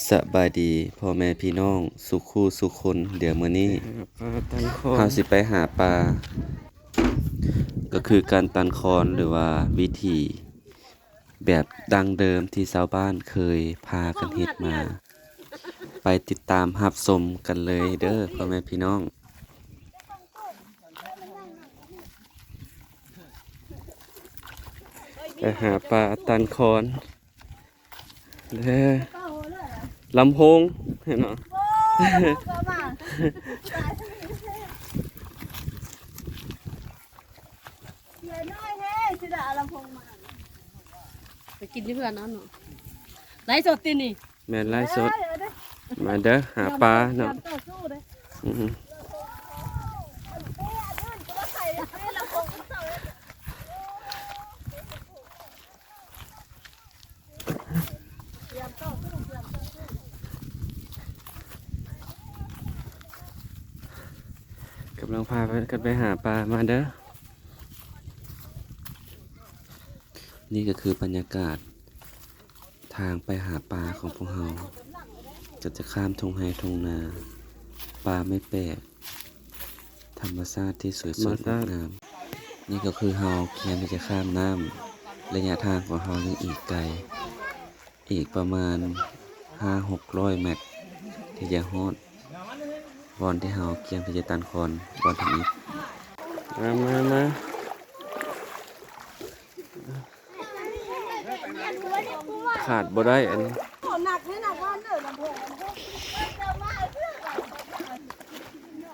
ສະບາຍດີພໍ່ແມ່ພີ່ນ້ອງສູ່ຄູ່ສູ່ຄົນ. ດຽວມື້ນີ້ເຮົາຊິໄປຫາປາ ກໍຄືການຕັນຄອນ ຫຼືວ່າວິຖີແບບດັ້ງເດີມທີ່ຊາວບ້ານເຄີຍພາກັນເຮັດມາ. ໄປຕິດຕາມຮັບຊົມກັນເລີຍເດີພໍ່ແມ່ພີ່ນ້ອງ. ໄປຫາປາຕັນຄອນເດີ. ລຳໂພງເນາະ. ໄປກິນຢູ່ເຮືອນເນາະ. ໄລຟ໌ສົດຕິນີ້? ແມ່ນ ໄລຟ໌ສົດ. ເອີ ເດີ ມາເດີ ຫາປາເນາະ. ອືມ ກຳລັງພາກັນໄປຫາປາ ມາເດີ. ນີ້ກໍຄືບັນຍາກາດທາງໄປຫາປາຂອງພວກເຮົາ, ກໍຈະຂ້າມທົ່ງໄຮ່ທົ່ງນາ, ປ່າໄມ້ແປກ, ທຳມະຊາດທີ່ສວຍສົດງົດງາມ. ນີ້ກໍຄືເຮົາກຽມທີ່ຈະຂ້າມນ້ຳ, ໄລຍະທາງຂອງເຮົາຍັງອີກໄກ, ອີກປະມານຫ້າຫົກຮ້ອຍແມັດທີ່ຈະຮອດບ່ອນທີ່ເຮົາກຽມທີ່ຈະຕັນຄອນບ່ອນທຳອິດ. ມາ ມາ ມາ. ຂາດບໍ່ໄດ້ອັນນີ້. ໂ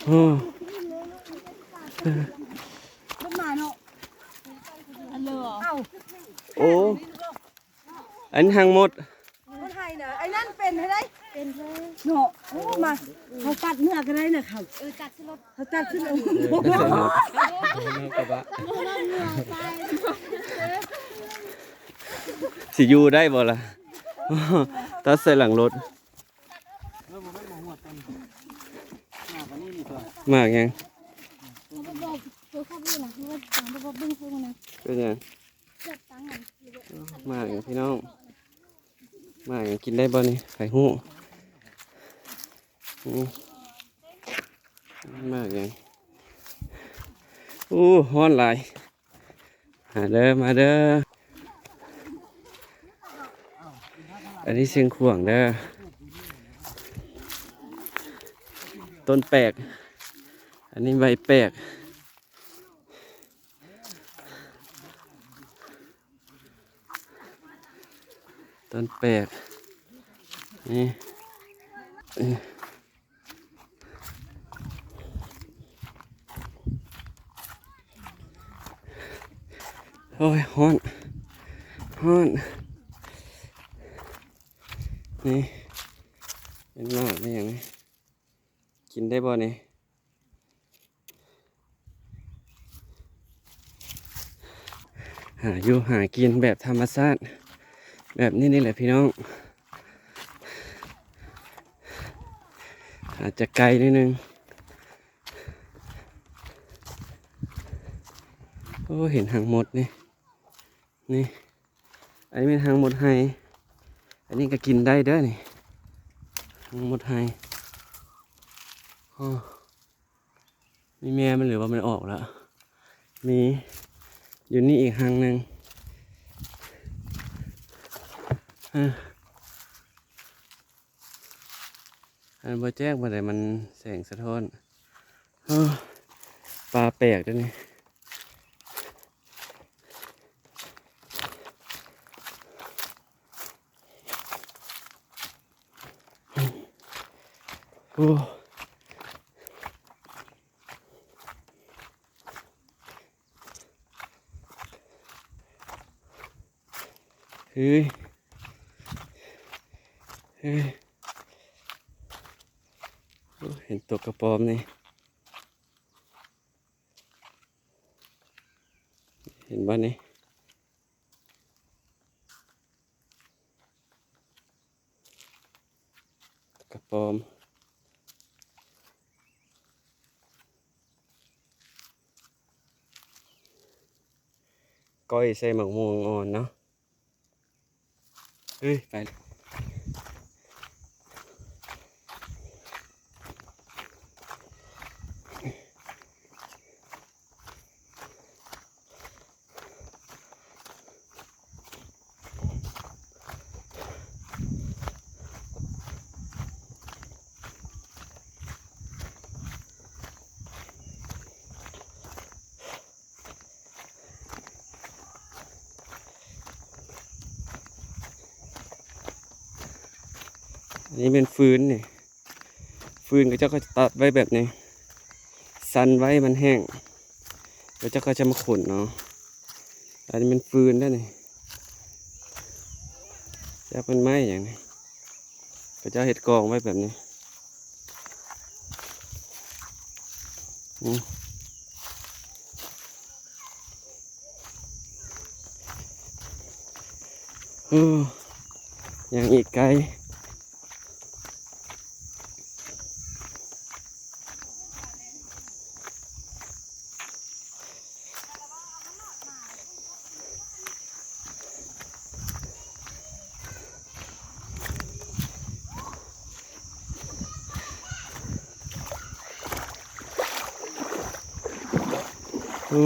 ອ້ ມັນມາເນາະ. ອັນເລີ ເອົ້າ ໂອ້ ອັນຮັງມົດ. ຄົນໄທນະ ໄອ້ນັ້ນເປັນໃຫ້ໄດ້ ເປັນເລີຍເນາະ. ໂອ້ ມາ ເຮົາຕັດເມືອກໍໄດ້ນະຄັບ. ເອີ ຕັດໃສ່ລົດ ເຮົາຕັດໃສ່ລົດ ເອີ ຕັດໃສ່ລົດ ເຮົາກະບະ ຊິຢູ່ໄດ້ບໍ່ລະ? ຕັດໃສ່ຫຼັງລົດ. ໝາກຫຍັງ? ເປັນຫຍັງ? ໝາກຫຍັງພີ່ນ້ອງ? ໝາກຫຍັງ ກິນໄດ້ບໍ່ນີ້? ໃຜຮູ້? ອືມ ໝາກຫຍັງ? ໂອ້ ຮ້ອນຫຼາຍ. ມາເດີ ມາເດີ. ອັນນີ້ຊຽງຂວາງເດີ. ຕົ້ນແປກ. ອັນນີ້ໃບແປກ. ຕົ້ນແປກ ນີ້ ໂອ້ຍ ຮ້ອນ ຮ້ອນ. ນີ້ ເປັນໝາກ ເປັນຫຍັງນີ້? ກິນໄດ້ບໍ່ນີ້? ຫາຢູ່ຫາກິນແບບທຳມະຊາດແບບນີ້ນີ້ແຫຼະພີ່ນ້ອງ. ອາດຈະໄກໜ້ອຍໜຶ່ງ. ໂອ້ ເຫັນຮັງມົດນີ້ ນີ້ ອັນນີ້ແມ່ນຮັງມົດໄຮ. ອັນນີ້ກໍກິນໄດ້ເດີນີ້ ຮັງມົດໄຮ. ໂອ້ ມີແມ່ມັນ ຫຼືວ່າມັນອອກແລ້ວ? ມີ ຢູ່ນີ້ອີກຮັງໜຶ່ງ. ເອີ ອັນບໍ່ແຈ້ງປານໃດ ມັນແສງສະທ້ອນ. ເອີ ປາແປກເດ້ນີ້. ໂອ້ ເຮີ້ຍ ເຮີ້ຍ. ໂອ້ ເຫັນຕົວກະປອມນີ້ ເຫັນບໍ່ນີ້? ກະປອມ ກ້ອຍໃສ່ໝາກມ່ວງອ່ອນເນາະ. ເຮີ້ຍ ໄປ. ອັນນີ້ແມ່ນຟືນນີ້ ຟືນເຂົາເຈົ້າກໍຈະຕັດໄວ້ແບບນີ້ ສັ່ນໄວ້ໃຫ້ມັນແຫ້ງ ເຂົາເຈົ້າກໍຈະມາຂົນເອົາ. ອັນນີ້ແມ່ນຟືນເດ້ນີ້ ຈັກແມ່ນໄມ້ຫຍັງນີ້ ເຂົາເຈົ້າເຮັດກອງໄວ້ແບບນີ້. ອືມ ໂອ້ ຍັງອີກໄກ. ໂອ້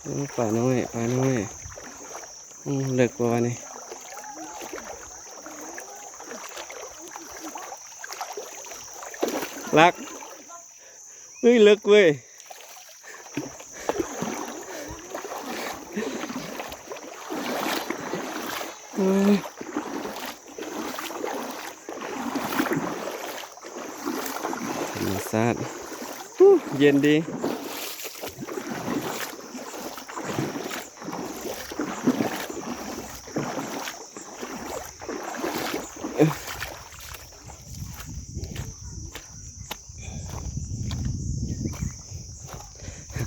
ໂອ້ ປານ້ອຍ ປານ້ອຍ. ໂອ້ ເລິກບໍ່ວະນີ້? ລັກ ເຮີ້ຍ ເລິກເວີຍ. ເອີ ທຳມະຊາດ ອູ້ ເຢັນດີ.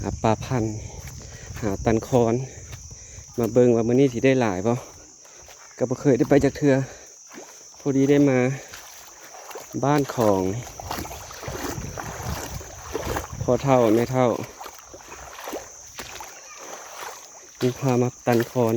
ຫາປາພັນ ຫາຕັນຄອນ ມາເບິ່ງວ່າມື້ນີ້ຊິໄດ້ຫຼາຍບໍ່? ກໍບໍ່ເຄີຍໄດ້ໄປຈັກເທື່ອ. ພໍດີໄດ້ມາບ້ານຂອງພໍ່ເຖົ້າແມ່ເຖົ້າ ເພິ່ນພາມາຕັນຄອນ.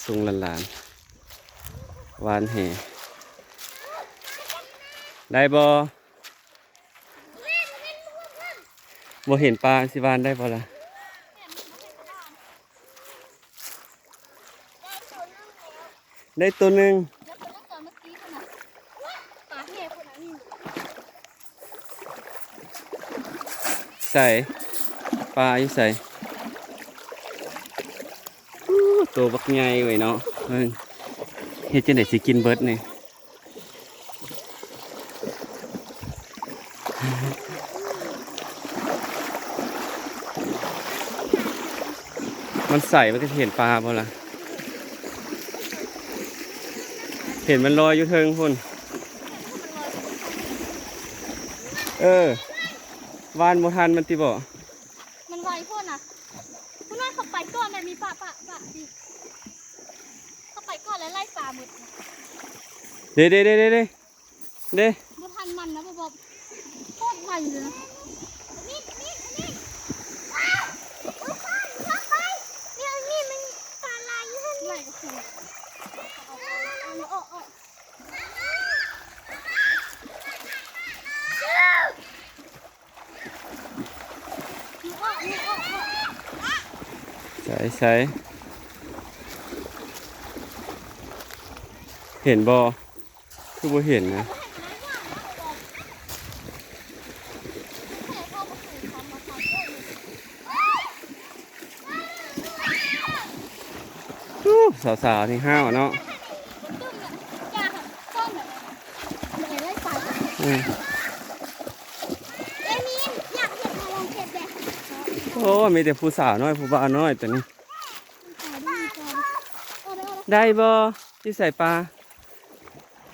ສົ່ງຫຼານໆ ຫວ່ານແຫ ໄດ້ບໍ່? ບໍ່ເຫັນປາ ຊິຫວ່ານໄດ້ບໍ່ລະ? ໄດ້ໂຕໜຶ່ງ. ໃສ? ປາຢູ່ໃສ? ອູ້ ໂຕບັກໃຫຍ່ເວີຍເນາະ. ເບິ່ງ ເຮັດຈັ່ງໃດຊິກິນເບິດນີ້? ມັນໃສ ມັນກໍຊິເຫັນປາບໍ່ລະ? ເຫັນມັນລອຍຢູ່ເທິງພຸ້ນ. ເອີ ຫວ່ານບໍ່ທັນມັນຕິບໍ? ມັນໄວໂພດນະ. ຜູ້ນ້ອຍເຂົາໄປກ່ອນແລ້ວມີປະ ປະ ປະ ເຂົາໄປກ່ອນແລ້ວໄລ່ປາໝົດ. ເດ້ ເດ້ ເດ້ ເດ້ ເດ້. ບໍ່ທັນມັນນະ ບໍ່ ບໍ່ ໂຄດໄວເລີຍນະ. ມີດ ມີດ ມີດ ອ້າວ ເອົາໄປ ເອົາໄປ ນີ້ ນີ້ມັນປາຫຼາຍຢູ່ຫັ້ນ. ໄລ່ກໍຄື ເອົາ ເອົາ ເອົາ ເອົາ ເອົາ ເອົາ ເອົາ ເອົາ ເອົາ ເອົາ ເອົາ ໃສ ໃສ ເຫັນບໍ່? ຄືບໍ່ເຫັນນະ. ອູ້ ສາວໆ ນີ້ຫ້າວເນາະ. ອືມ ໂອ້ ມີແຕ່ຜູ້ສາວນ້ອຍ ຜູ້ບ່າວນ້ອຍຕົວນີ້. ໄດ້ບໍ່? ຢູ່ໃສປາ?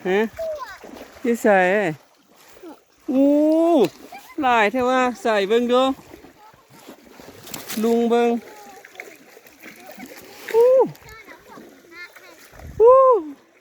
ຮະ? ຢູ່ໃສ? ອູ້ ຫຼາຍແທ້ວ່າ. ໃສເບິ່ງດູ ລຸງເບິ່ງ. ອູ້ ອູ້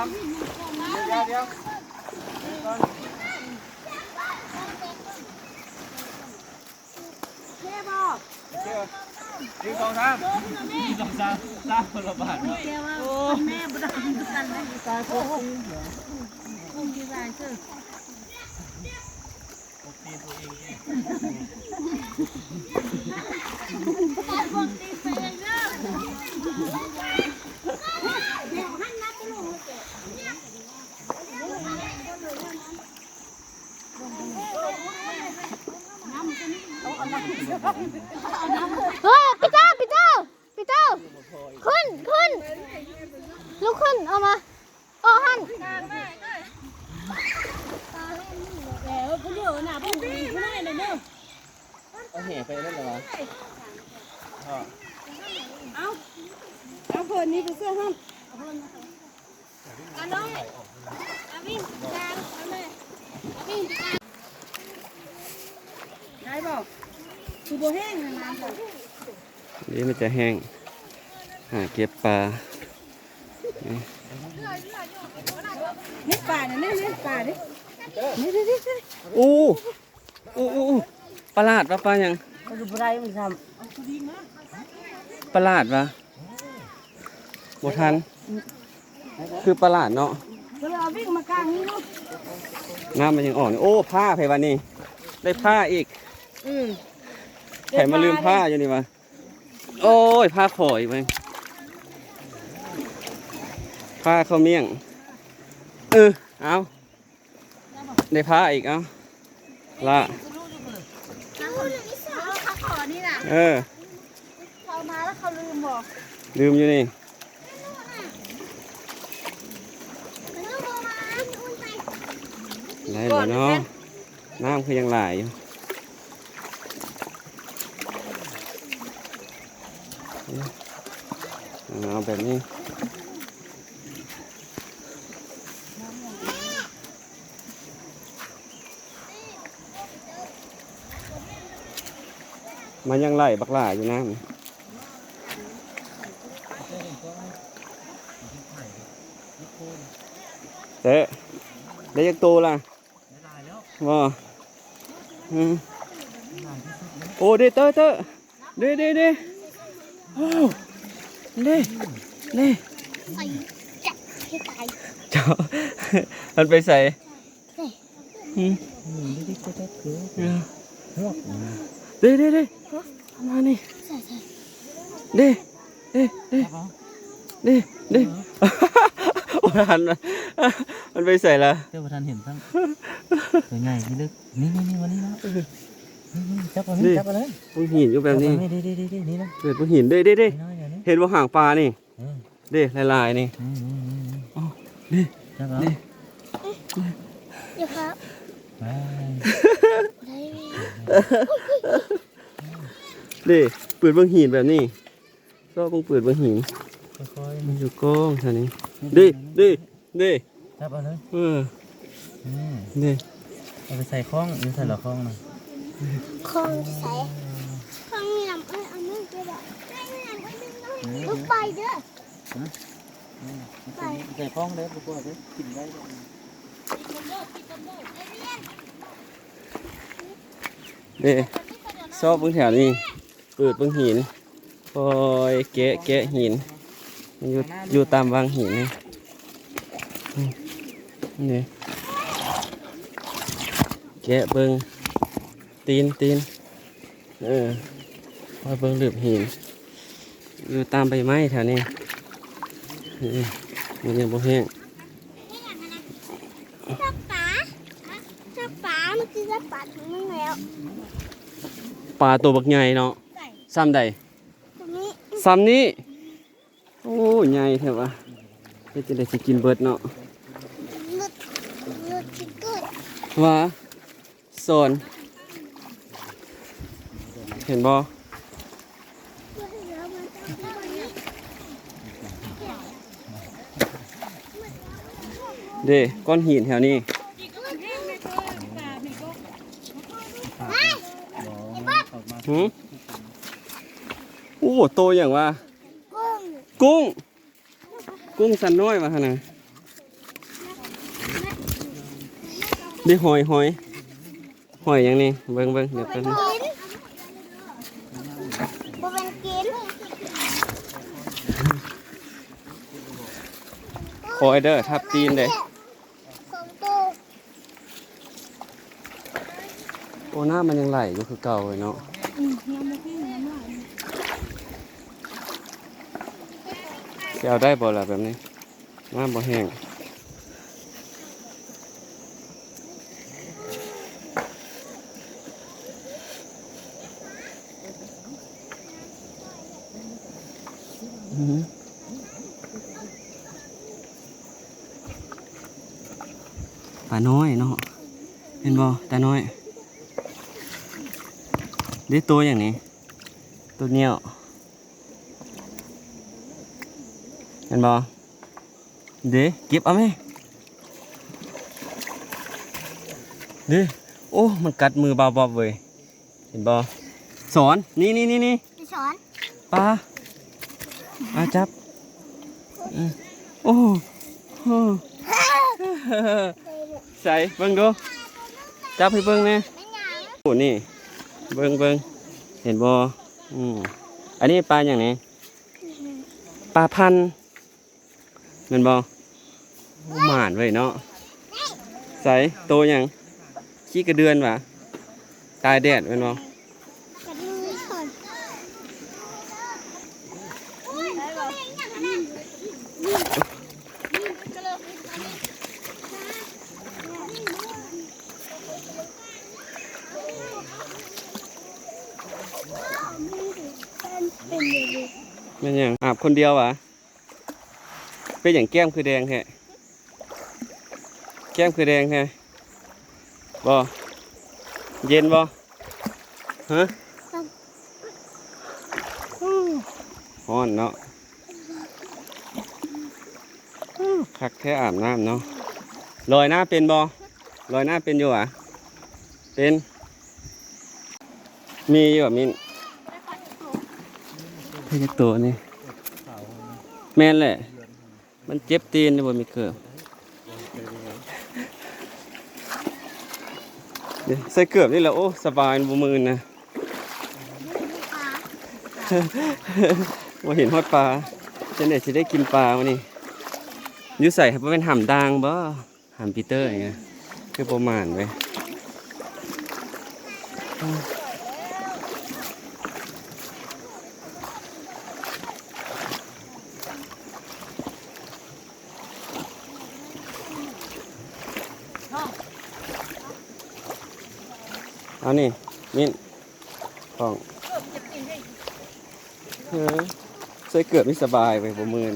ດຽວໆ ໂອເຄບໍ່? ໂອເຄ ໜຶ່ງ ສອງ ສາມ ໜຶ່ງ ສອງ ສາມ ສາມຄົນລະບາດ ໂອເຄວ່າ ໂອ້ ແມ່ບໍ່ໄດ້ກັນນະ ຕາຍ ໂອ້ໂຫ ກຸ້ງທີ່ລາຍເຊີ ເອີ ປີເຕີ ປີເຕີ ປີເຕີ ຂຶ້ນ ຂຶ້ນ ລຸກຂຶ້ນ ອອກມາ ອອກຫັ້ນ ເອົາແຫໄປນັ້ນລະວະ ເອົາ ເອົາເພິ່ນນີ້ໄປເຊື່ອຫັ້ນ ເອົານ້ອງ ເອົາວິນ ເອົາແມ່ ເອົາວິນ ໄດ້ບໍ່? ຄືບໍ່ແຫ້ງນະ ນ້ຳ ນີ້ມັນຈະແຫ້ງ ຫາເກັບປາ ນີ້ ນີ້ປານີ້ ນີ້ ນີ້ປານີ້ ນີ້ ນີ້ ນີ້ ໂອ້ ໂອ້ ໂອ້ ໂອ້ ປະຫຼາດວ່າ ປາຫຍັງ? ປາຫຼາດວ່າ ບໍ່ທັນ ຄືປະຫຼາດເນາະ ກໍເລີຍເອົາວິກມາກາງນີ້ເນາະ ນ້ຳມັນຍັງອອກນີ້ ໂອ້ ພ້າໃຜວ່ານີ້ ໄດ້ພ້າອີກ ອືມ ໃຜມາລືມພ້າຢູ່ນີ້ວະ ໂອ້ຍ ພ້າຂໍອີກເວີຍ ພ້າເຂົ້າມ້ຽງ ເອີ ເອົາ ໄດ້ພ້າອີກ ເອົາ ລະ ເອີ ເຂົາມາແລ້ວເຂົາລືມບໍ່? ລືມຢູ່ນີ້ ໄດ້ບໍ່ເນາະ? ນ້ຳຄືຍັງຫຼາຍຢູ່ ເອົາແບບນີ້ ມັນຍັງໄຫຼບັກຫຼາຍຢູ່ນ້ຳ ເຕະ ໄດ້ຈັກໂຕລະ? ບໍ່ ອືມ ໂອ້ ເດ້ ເຕີ ເຕີ ເດ້ ເດ້ ເດ້ ໂອ້ ເດ້ ເດ້ ໃສ່ຈັບໃຫ້ຕາຍ ເຈົ້າ ມັນໄປໃສ? ເດ້ ອືມ ເດ້ ເດ້ ເດ້ ເດ້ ເດ້ ເດ້ ເດ້ ເດ້ ເດ້ ເດ້ ເດ້ ເດ້ ເດ້ ບໍ່ທັນ ມັນໄປໃສລະ? ເຈົ້າບໍ່ທັນເຫັນຊ້ຳ ຕົວໃຫຍ່ທີ່ເລິກ ນີ້ ນີ້ ນີ້ ມານີ້ເນາະ ນີ້ ນີ້ ຈັບເອົານີ້ ນີ້ ຈັບເອົາເລີຍ ເບິ່ງຫີນຢູ່ແບບນີ້ ຈັບເອົານີ້ ເດ້ ເດ້ ເດ້ ນີ້ນະ ເປີດເບິ່ງຫີນ ເດ້ ເດ້ ເດ້ ນີ້ນະ ນີ້ນະ ເຫັນບໍ່ຫາງປານີ້? ເອີ ເດ້ ຫຼາຍໆ ນີ້ ອືມ ອໍ ເດ້ ຈັບເອົາ ເດ້ ຢ່າພັບ ໄປ ໄດ້ ເດ້ ເປີດເບິ່ງຫີນແບບນີ້ ຊອກເບິ່ງ ເປີດເບິ່ງຫີນ ຄ່ອຍໆ ມັນຢູ່ກ້ອງຊັ້ນນີ້ ນີ້ ເດ້ ເດ້ ເດ້ ຈັບເອົາເລີຍ ເອີ ອືມ ເດ້ ເອົາໄປໃສ່ຂ້ອງ ຢູ່ໃສ່ລະຂ້ອງນະ ຂ້ອງໃສ່ ຂ້ອງນີ້ນຳ ເອີ ເອົາມືໄປບອກ ໄປເດີ ອືມ ໄປເດີ ອືມ ໃສ່ຂ້ອງເດີ ບໍ່ກວດເດີ ກິນໄດ້ ເດ້ ຊອກເບິ່ງແຖວນີ້ ເປີດເບິ່ງຫີນ ຄ່ອຍແກະ ແກະຫີນ ຢູ່ ຢູ່ຕາມວັງຫີນນີ້ ນີ້ ແກະເບິ່ງ ຕີນ ຕີນ ເອີ ມາເບິ່ງລຶບຫີນ ຢູ່ຕາມໃບໄມ້ແຖວນີ້ ເອີ ມັນຍັງບໍ່ແຫ້ງ ຈັບປາ ຈັບປາ ເມື່ອກີ້ຈັບປາໂຕໜຶ່ງແລ້ວ ປາໂຕບັກໃຫຍ່ເນາະ ໃຫຍ່ ສ່ຳໃດ? ສ່ຳນີ້ ສ່ຳນີ້ ໂອ້ ໃຫຍ່ແທ້ວະ ເຮັດຈັ່ງໃດຊິກິນເບິດເນາະ ເບິດ ເບິດຊິເກີດ ວ່າ ສອນ ເຫັນບໍ່? ເດ້ ກ້ອນຫີນແຖວນີ້ ຫື? ໂອ້ ໂຕຫຍັງວະ? ກຸ້ງ ກຸ້ງ ກຸ້ງສັນນ້ອຍວ່າຫັ້ນນະ ນີ້ຫອຍ ຫອຍ ຫອຍຫຍັງນີ້? ເບິ່ງ ເບິ່ງ ດຽວແປັບໜຶ່ງ. ບໍ່ແມ່ນກິນ ຄອຍເດີ ທັບຕີນເດ້. ໂອ້ ນ້ຳມັນຍັງໄຫຼຢູ່ຄືເກົ່າເລີຍເນາະ. ຊິເອົາໄດ້ບໍ່ລະແບບນີ້? ນ້ຳບໍ່ແຫ້ງ. ປານ້ອຍເນາະ ເຫັນບໍ່? ຕານ້ອຍເດ້. ໂຕຫຍັງນີ້? ໂຕນຽວ ເຫັນບໍ່? ເດ້ ເກັບເອົາແມ ເດ້. ໂອ້ ມັນກັດມືບ່າວບອບເວີຍ. ເຫັນບໍ່? ສອນ ນີ້ ນີ້ ນີ້ ນີ້ ສອນ ປາ ອາ ຈັບ. ອື ໂອ້ ໂອ້ ໃສ ເບິ່ງດູ ຈັບໃຫ້ເບິ່ງແດ່. ໂອ້ ນີ້ ເບິ່ງ ເບິ່ງ ເຫັນບໍ່? ອື ອັນນີ້ປາຫຍັງນີ້? ປາພັນ ແມ່ນບໍ່? ໂອ້ ໝານເວີຍເນາະ. ໃສ ໂຕຫຍັງ? ຂີ້ກະເດືອນຫວາ? ຕາຍແດດແມ່ນບໍ່? ແມ່ນຫຍັງ? ອາບຄົນດຽວຫວາ? ເປັນຫຍັງແກ້ມຄືແດງແທ້? ແກ້ມຄືແດງແທ້? ບໍ່ ເຢັນບໍ່? ຮະ? ຮ້ອນເນາະ. ຄັກແທ້ອາບນ້ຳເນາະ. ລອຍນ້ຳເປັນບໍ່? ລອຍນ້ຳເປັນຢູ່ຫວາ? ເປັນ ມີຢູ່ຫວາ? ມີ ເຮັດຈັກໂຕນີ້? ແມ່ນແຫຼະ ມັນເຈັບຕີນ ບໍ່ມີເກີບ. ໃສ່ເກີບນີ້ແຫຼະ ໂອ້ ສະບາຍ ບໍ່ມື່ນນະ. ບໍ່ເຫັນຮອດປາ ຈັ່ງໃດຊິໄດ້ກິນປາມື້ນີ້? ຢູ່ໃສ? ບໍ່ແມ່ນຫຳດ່າງບໍ່? ຫຳປີເຕີຫຍັງ ຄືບໍ່ໝານເວີຍ. ເອົານີ້ ມິ້ນ ຂອງ ເອີ ໃສ່ເກີບນີ້ສະບາຍເວີຍ ບໍ່ເມື່ອຍ.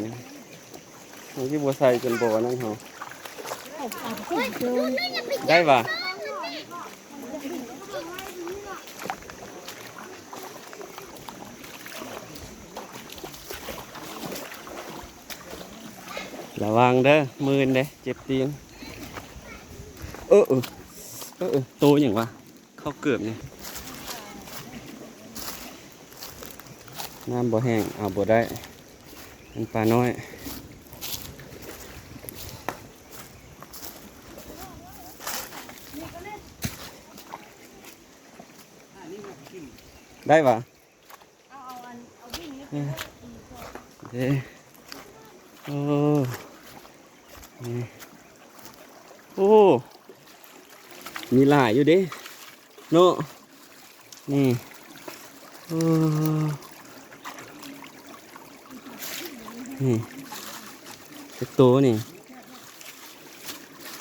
ມັນຊິບໍ່ໃສ່ຈົນບໍ່ອັນນັ້ນເຮົາ ໄດ້ຫວາ? ລະວັງເດີ ມື່ນເດ້ ເຈັບຕີນ. ເອີ ເອີ ເອີ ໂຕຫຍັງຫວາ? ເຂົ້າເກີບນີ້ ນ້ຳບໍ່ແຫ້ງ ເອົາບໍ່ໄດ້ ມັນປານ້ອຍ. ໄດ້ຫວາ? ເອີ ເດ້ ໂອ້ ນີ້ ໂອ້ ມີຫຼາຍຢູ່ເດ້ເນາະ ນີ້ ໂອ້ ນີ້ ຈັກໂຕນີ້?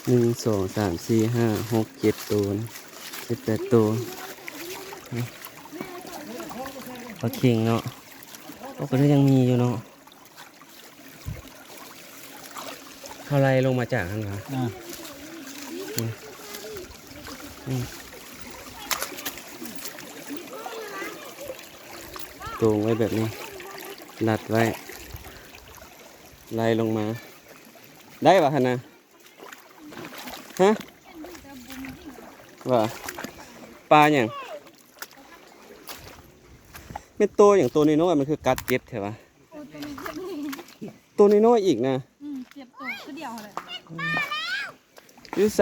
ໜຶ່ງ ສອງ ສາມ ສີ່ ຫ້າ ຫົກ ເຈັດໂຕນະ ເຈັດແປດໂຕນະ ປາເຄັງເນາະ. ໂອ້ ກໍຍັງມີຢູ່ເນາະ ເຮົາໄລ່ລົງມາຈາກຫັ້ນຫວາ? ອ່າ ນີ້ ນີ້ ໂຕ່ງໄວ້ແບບນີ້ ລັດໄວ້ ໄລ່ລົງມາ ໄດ້ຫວາຫັ້ນນະ? ຮະ ວ່າ ປາຫຍັງ? ແມ່ນໂຕຫຍັງ ໂຕນ້ອຍໆ ມັນຄືກັດເຈັບແທ້ຫວາ? ໂຕນ້ອຍໆ ອີກນະ ອືມ ເຈັບໂຕຄືດຽວຫັ້ນແຫຼະ ຢູ່ໃສ?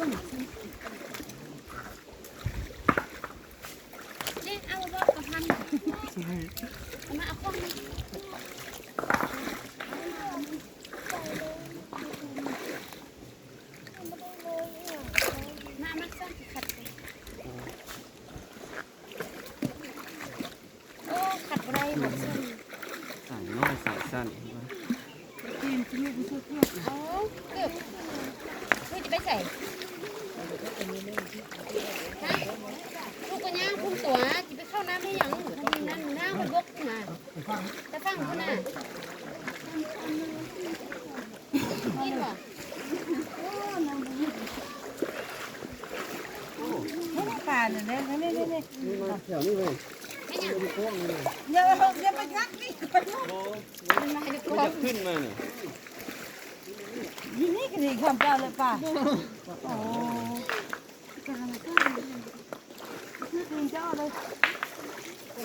ນີ້ເອົາບໍ່ປະພັນ ເອົາມາ ເອົາຂອງມາ ມາ ມາ ຊ່ອຍຂັດ ໂອ້ ຂັດບໍ່ໄດ້ ບໍ່ເຊິ່ງ ສາຍນ້ອຍສາຍສັ້ນ ເອົາ ເກີບ ເຮີ້ຍ ຈະໄປໃສ? ຮະ? ລູກກໍຍ່າງພຸ້ນຕົວະ ຈະໄປເຂົ້ານ້ຳເຮັດຫຍັງ? ອັນນີ້ນັ້ນ ນ້ຳມັນບົກພຸ້ນນະ ແຕ່ຝັ່ງພຸ້ນນະ ເຫັນບໍ່? ໂອ້ ປານີ້ເດ້ ນີ້ໆໆ ນີ້ມາແຖວນີ້ເວີຍ ເຮັດຫຍັງ? ຢ່າ ຢ່າໄປກັດນີ້ ໄປ ມັນມາໃຫ້ໄດ້ ມັນຈະຂຶ້ນມານີ້ ຢູ່ນີ້ກໍດີ ຄວາມເຈົ້າເລີຍປາ ໂອ້ ກາງເຈົ້າເລີຍ ຄືເຈົ້າເລີຍ ເອີ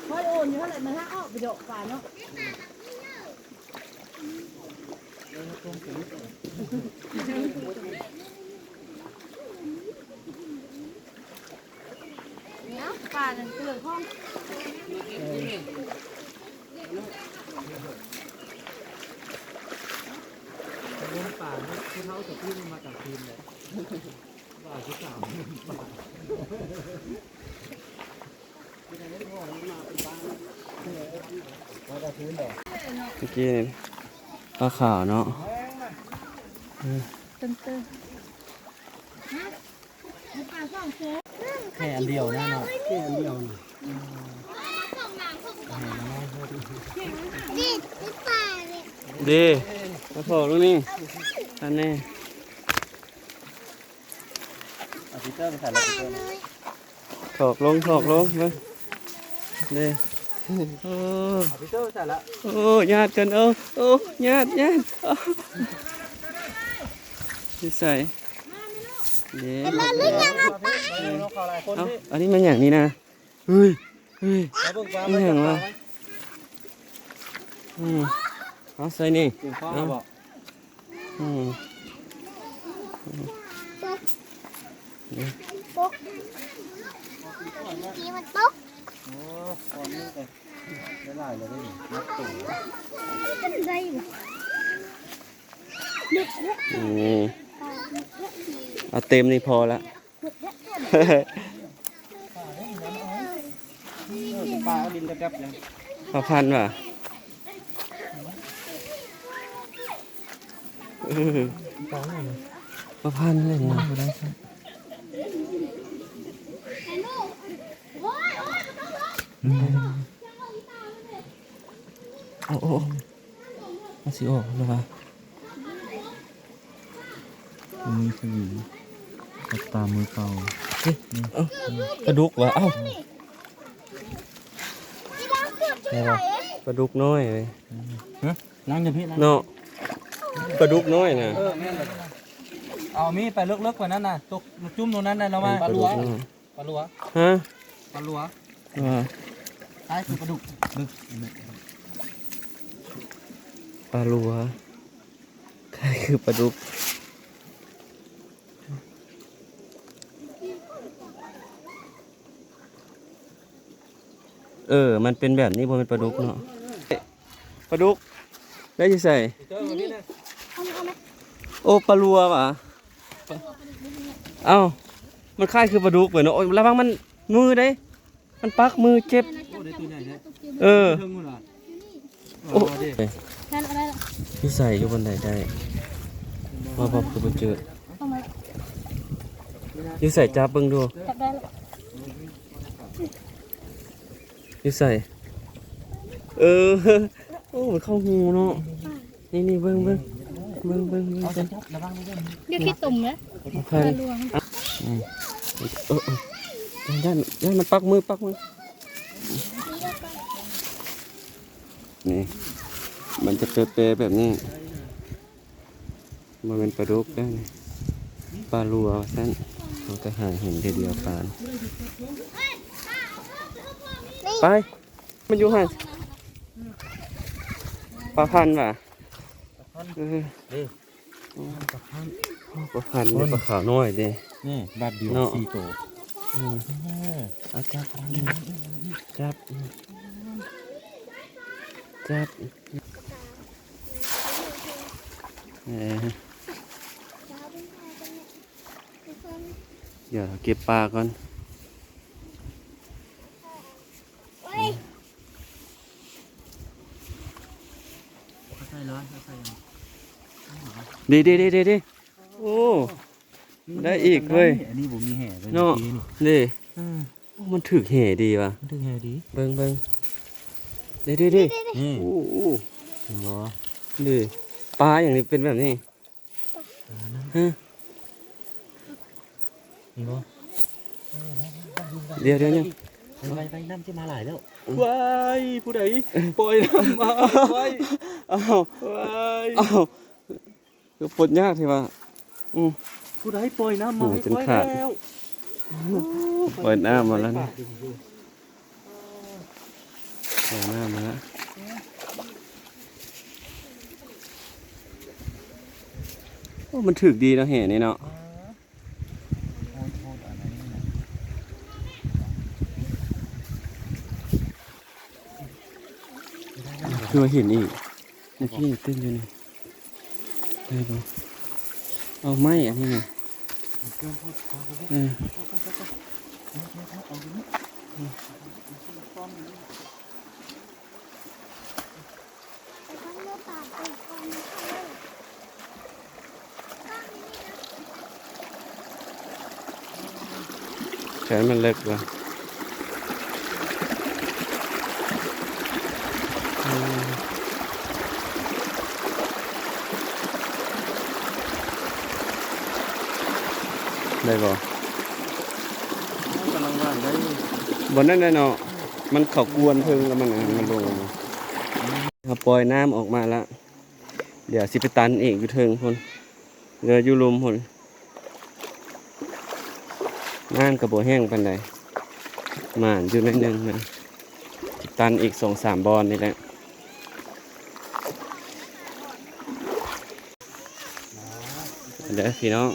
ຂ້ອຍໂອນຢູ່ຫັ້ນແຫຼະ ມັນຫາອອກໄປເດາະປາເນາະ. ເອົາ ປານັ້ນເກືອຂອງ ເອີ ປາເນາະ ຜູ້ເຖົ້າສະຕິມາກາງຄືນແຫຼະ ປາຄືສາມ ປາ ເມື່ອກີ້ນີ້ປາຂາວເນາະ ເອີ ແຄ່ອັນດຽວນະເນາະ ແຄ່ອັນດຽວນະ ເດ້ ມາພໍ້ລູກນີ້ ອັນນີ້ ເອົາປີເຕີໄປໃສ່ລະ ປີເຕີ ຖອກລົງ ຖອກລົງ ເບິ່ງ ເດ້ ໂອ້ ເອົາປີເຕີໄປໃສ່ລະ ໂອ້ ຍາດກັນ ໂອ້ ໂອ້ ຍາດ ຍາດ ໂອ້ ຢູ່ໃສ ເດ້ ເອົາ ອັນນີ້ແມ່ນຫຍັງນີ້ນະ ເຮີ້ຍ ເຮີ້ຍ ອີຫຍັງວະ ອືມ ເອົາໃສ່ນີ້ ເອົາ ອືມ ຕົກ ຕົກ ເມື່ອກີ້ມັນຕົກ ໂອ້ ຕອນນີ້ກໍໄດ້ຫຼາຍແລ້ວເດ້ ນັບຕົວ ໄດ້ຢູ່ ນີ້ ເອົາເຕັມນີ້ພໍລະ ປາດິນແກັບໆ ເອົາພັນວ່າ ເອີ ປາພັນເລີຍນະ ບໍ່ໄດ້ ໂອ້ ໂອ້ ໂອ້ ມັນຊິອອກແລ້ວວະ ມືສະຫວີ ກັບຕາມືເປົ່າ ເອີ ປາດຸກວະ ເອົ້າ ແມ່ນບໍ່ ປາດຸກນ້ອຍເວີຍ ຮະ ນັ່ງຢູ່ພີ້ ນັ່ງ ເນາະ ປາດຸກນ້ອຍນະ ເອີ ແມ່ນແລ້ວ ເອົາມີດໄປເລິກໆ ກວ່ານັ້ນນະ ຕົກຈຸ້ມໂນນນັ້ນນະ ລະວ່າ ປາດຸກນ້ອຍ ປາຫຼວ ຮະ ປາຫຼວ ເອີ ຄ້າຍຄືປາດຸກ ປາຫຼວ ຄ້າຍຄືປາດຸກ ເອີ ມັນເປັນແບບນີ້ ບໍ່ແມ່ນປາດຸກເນາະ. ປາດຸກໄດ້ຢູ່ໃສ? ໂອ້ ປາຫຼວຫວາ? ເອົ້າ ມັນຄ້າຍຄືປາດຸກເວີຍເນາະ. ໂອ້ຍ ລະວັງມັນມືເດ້ ມັນປັກມືເຈັບ. ໂອ້ ໄດ້ຕົວໃຫຍ່ແທ້. ເອີ ເທິງພຸ້ນຫວາ? ໂອ້ ຢູ່ໃສ? ຢູ່ບ່ອນໃດໄດ້? ວ່າ ວ່າຄືບໍ່ເຈີ. ຢູ່ໃສ? ຈັບເບິ່ງດູ. ຈັບໄດ້ລະ. ຢູ່ໃສ? ເອີ ໂອ້ ມັນເຂົ້າຮູເນາະ. ນີ້ໆ ເບິ່ງ ເບິ່ງ ເບິ່ງ ເບິ່ງ ເບິ່ງ ລະວັງເດີ. ຢູ່ຂີ້ຕົມນະ. ອືມ ເອີ ເອີ ຢ້ານ ຢ້ານມັນປັກມື ປັກມື. ນີ້ ມັນຈະແປໆ ແບບນີ້. ບໍ່ແມ່ນປາດຸກເດ້ ປາຫຼວວ່າຊັ້ນ. ເຮົາກໍຫາເຫັນເທື່ອດຽວປານ. ໄປ. ມັນຢູ່ຫັ້ນ ປາພັນຫວາ? ປາພັນ ເອີ ເດ້ ປາພັນ ໂອ້ ປາພັນເດ້ ໂອ້ຍ ປາຂາວນ້ອຍເດ້ ນີ້ບາດດຽວເນາະ ສີ່ໂຕ ເອີ ເອີ ເອົາຈັບ ຈັບ ຈັບ ເອີ ດຽວເກັບປາກ່ອນ ເອົາໃສ່ເລີຍ ເອົາໃສ່ເລີຍ ເດ້ ເດ້ ເດ້ ເດ້ ໂອ້ ໄດ້ອີກເວີຍ ອັນນີ້ບໍ່ມີແຫເລີຍ ເນາະ ເມື່ອກີ້ນີ້ ເດ້ ເອີ ໂອ້ ມັນຖືກແຫດີຫວາ ມັນຖືກແຫດີ ເບິ່ງ ເບິ່ງ ເດ້ ເດ້ ເດ້ ນີ້ ໂອ້ ເຫັນບໍ່ ເດ້ ປາຫຍັງນີ້ເປັນແບບນີ້ ປານະ ຮະ ນີ້ບໍ່ ເອີ ໄປ ໄປ ໄປ ໄປ ນ້ຳຊິມາຫຼາຍແລ້ວ ວ້າຍ ຜູ້ໃດປ່ອຍນ້ຳມາ ວ້າຍ ອ້າວ ວ້າຍ ອ້າວ ຄືປົດຍາກແທ້ຫວາ ອື ຜູ້ໃດປ່ອຍນ້ຳມາ ໂອ້ ໃຫ້ຂ້ອຍແລ້ວ ໂອ້ ປ່ອຍນ້ຳມາແລ້ວນີ້ ປ່ອຍນ້ຳມາແລ້ວ ໂອ້ ມັນຖືກດີເນາະ ແຫນີ້ເນາະ ຄືວ່າເຫັນອີກ ເມື່ອກີ້ເຕັ້ນຢູ່ນີ້ ໄດ້ບໍ່? ເອົາໄມ້ອັນນີ້ນະ ເອີ ໃຊ້ມັນເລິກວ່າ ອືມ ໄດ້ບໍ່? ກຳລັງຫວ່ານໄດ້ຢູ່ ບ່ອນນັ້ນແຫຼະເນາະ ມັນເຂົ້າກວນເທິງແລ້ວມັນ ມັນລົງ ເຮົາປ່ອຍນ້ຳອອກມາລະ ດຽວຊິໄປຕັນອີກຢູ່ເທິງພຸ້ນ ເຫຼືອຢູ່ລຸ່ມພຸ້ນ ນ້ຳກໍບໍ່ແຫ້ງປານໃດ ໝານຢູ່ໜ້ອຍໜຶ່ງນະ ຊິຕັນອີກສອງສາມບ່ອນນີ້ແຫຼະ ເດີພີ່ນ້ອງ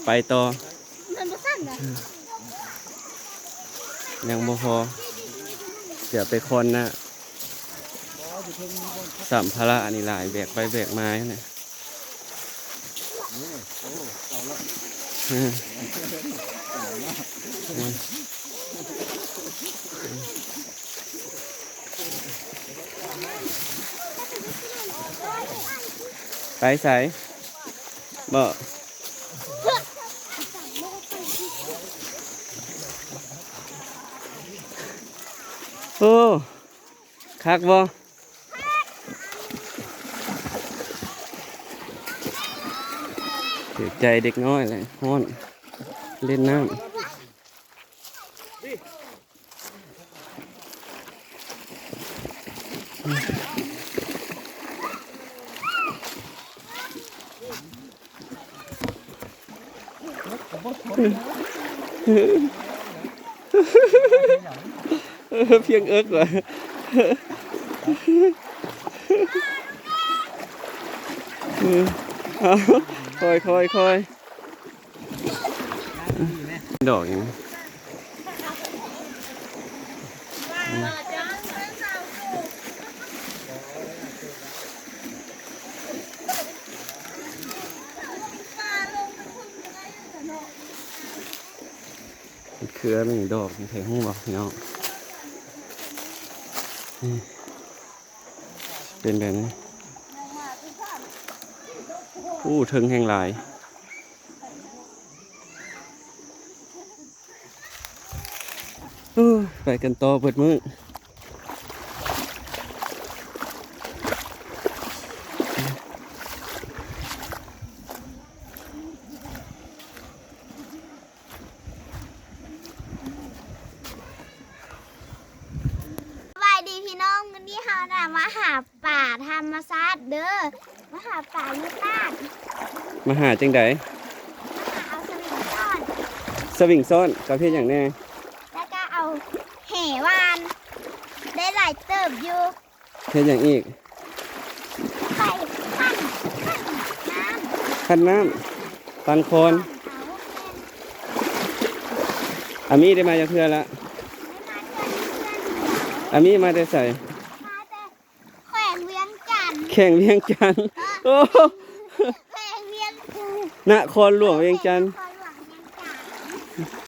ໄປຕໍ່ ມັນບໍ່ທັນນະ ອືມ ຍັງບໍ່ພໍ ດຽວໄປຄອນນະ ສຳພາລະອັນນີ້ຫຼາຍ ແບກໄປແບກມານີ້ແຫຼະ ເອີ ເອີ ເອີ ໄປໃສ? ບໍ່ ໂອ້ ຄັກບໍ່? ຖືກໃຈເດັກນ້ອຍແຫຼະ ຮ້ອນ ຫຼິ້ນນ້ຳ. ພຽງເອິກວ່າ ເອີ ເອົາ ຄ່ອຍໆໆ. ດອກຫຍັງ ເຄືອມັນດອກ ໃຜຮູ້ບໍ່ພີ່ນ້ອງ? ນີ້ ເປັນແບບນີ້ ໂອ້ ເທິງແຮ່ງຫຼາຍ. ເອີ ໄປກັນຕໍ່ເບິດມື້. ສະບາຍດີພີ່ນ້ອງ ມື້ນີ້ເຮົານະມາຫາປາທຳມະຊາດເດີ ມາຫາປາຢູ່ຕາດ. ມາຫາຈັ່ງໃດ? ມາຫາເອົາສະວິງຊ້ອນ. ສະວິງຊ້ອນກັບເຮັດຫຍັງແດ່? ແລ້ວກໍເອົາແຫຫວ່ານ ໄດ້ຫຼ ຢູ່ ເຮັດຫຍັງອີກ? ໄປຂັນ ຂັນນ້ຳ ຂັນນ້ຳ ປັ່ນຄອນ. ອາມີໄດ້ມາຈັກເທື່ອລະ? ອາມີມາແຕ່ໃສ? ມາແຕ່ແຂວງວຽງຈັນ. ແຂວງວຽງຈັນ ໂອ້ ແຂວງວຽງຈັນ ນະຄອນຫຼວງວຽງຈັນ. ນະຄອນຫຼວງວຽງຈັນ.